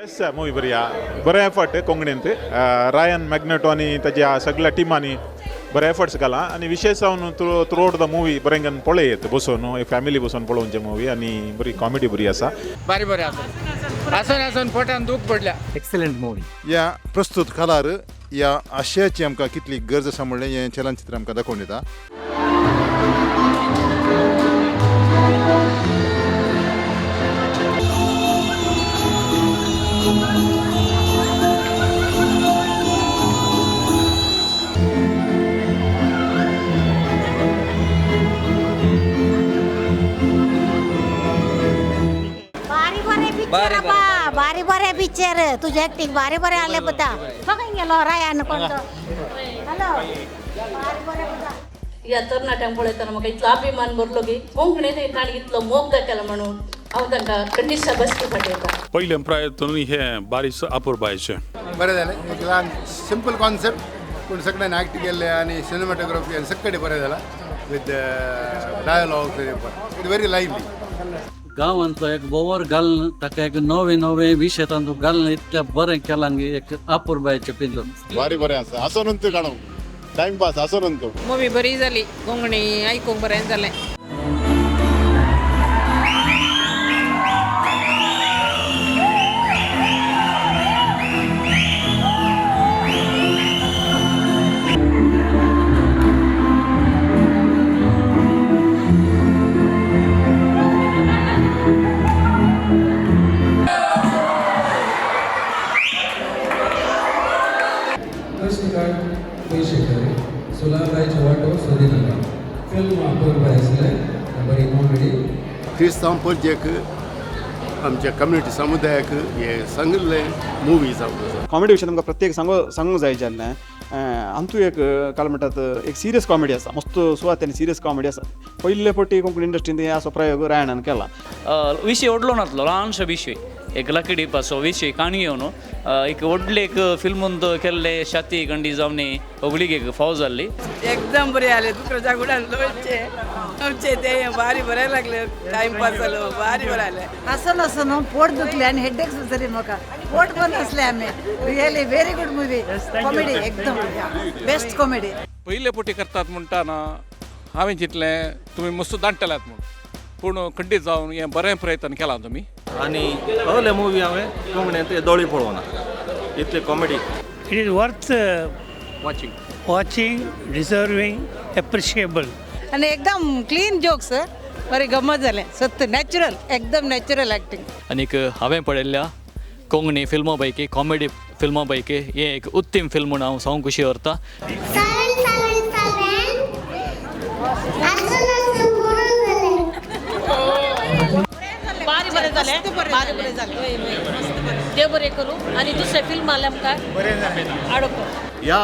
येस, movie बरी आहा, बरें एफर्ट कोंकणींत. रायन मॅग्नेटो आनी ताज्या सगळ्या टिमांनी बरे एफर्ट्स घाला आनी विशेश जावन थ्रू आउट the movie बरें करून पळयत बसून, एक फॅमिली बसून पळोवचें मुवी आनी बरी कॉमेडी बरी आसा. बारी बरें आसा. आसून आसून पोटान दूख पडल्या. Excellent movie. ह्या प्रस्तूत काळार ह्या आशयाची आमकां कितली गरज आसा म्हणलें हें चलनचित्र आमकां दाखोवन दिता. भारी बरें पिक्चर आबा, भारी बरें पिक्चर. तुजें एक्टिंग भारी बरें आसलें पुता. बघ गेलो रायान कोण तो. हॅलो, भारी बरें पुता. ह्या तरणाट्यांक पळयतना म्हाका इतलो अभिमान भरलो की कोंकणीन ताणें इतलो मोग दाखयला म्हणून हांव तांकां खंडीत शाबासकी पाठयता. पयलें प्रयत्न हें बारीस अपुरबायेचें. बरें जालें. एक ल्हान सिंपल कॉन्सेप्ट, पूण सगळ्यांनी एक्ट केल्लें आनी सिनेमॅटोग्राफी आनी सगळें बरें जालां with dialogues. It very lively. गांवांतलो एक बोवर घालून ताका एक नवे नवे विशय तांतूत घालून इतलें बरें केलां की एक अपुरबायेचें पिंजून. भारी बरें आसा, आसोन काडूं टायमपास आसोन तो. मुवी बरी जाली. कोंकणी आयकूंक बरें जालें. कृष्णकांत पयशेकर, सुलाबायचो वांटो सोदिनाका. फिल्म अपुरबाय आसलें, बरी कॉमेडी. क्रिस्तांव परजेक, आमच्या कम्युनिटी समुदायाक हे सांगिल्लें मुवी जावन आसा. कॉमेडी विशय तुमकां प्रत्येक सांगूंक जाय जाल्लें. आमतू एक काल म्हणटात एक सिरियस कॉमेडी आसा, मस्त सुवात आनी सिरियस कॉमेडी आसा. पयले फावटी कोंकणी इंडस्ट्रींत हे असो प्रयोग रायणान केला. विशय व्हडलो नासलो, ल्हानसो विशय, एक लाकडी पासो विशय काणयो न्हू. एक व्हडलें एक फिल्मून केल्ले शाती गंडी जावन होगळीक फावो जाल्ली. एकदम बरें आलें. दुसऱ्या गुडान लोळचे आमचे ते भारी बरें लागलें. टायमपास जालो, भारी बरें आलें. हसून हसून पोट दुखलें आनी हेडेक जाली म्हाका. पोट पण हसले आमी. Really very good movie. Comedy एकदम बेस्ट कॉमेडी. पयले पोटी करतात म्हणटा ना, हांवें चिंतलें तुमी मस्त दांडटल्यात म्हूण, पूण खंडीत जावन हें बरें प्रयत्न केलां तुमी. आनी असले मुवी हांवें कोंकणींत दोळी पळोवना इतली comedy. It is worth watching, watching, deserving, appreciable. आनी एकदम क्लीन जोक्स, बरें गमत जालें. सत्य नॅचरल, एकदम नॅचरल एक्टिंग. आनीक हांवें पळयल्ल्या कोंकणी फिल्मां पैकी, कॉमेडी फिल्मां पैकी हें एक उत्तम फिल्म म्हूण हांव सांगूंक खुशी व्हरता. 7 7 7 आसून आसून पुरो जालें. भारी बरें जालें, भारी बरें जालें. देव बरें करूं आनी दुसरें फिल्म आलें आमकां आडको. ह्या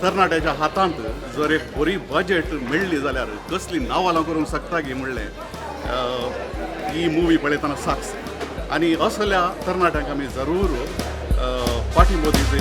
तरणाट्याच्या हातांत जर एक बरी बजेट मेळ्ळी जाल्यार कसली नावालां करूंक शकता की म्हणलें ही मुवी पळयतना साक्ष. आनी असल्या तरणाट्यांक आमी जरूर पाठिंबो दिवचे.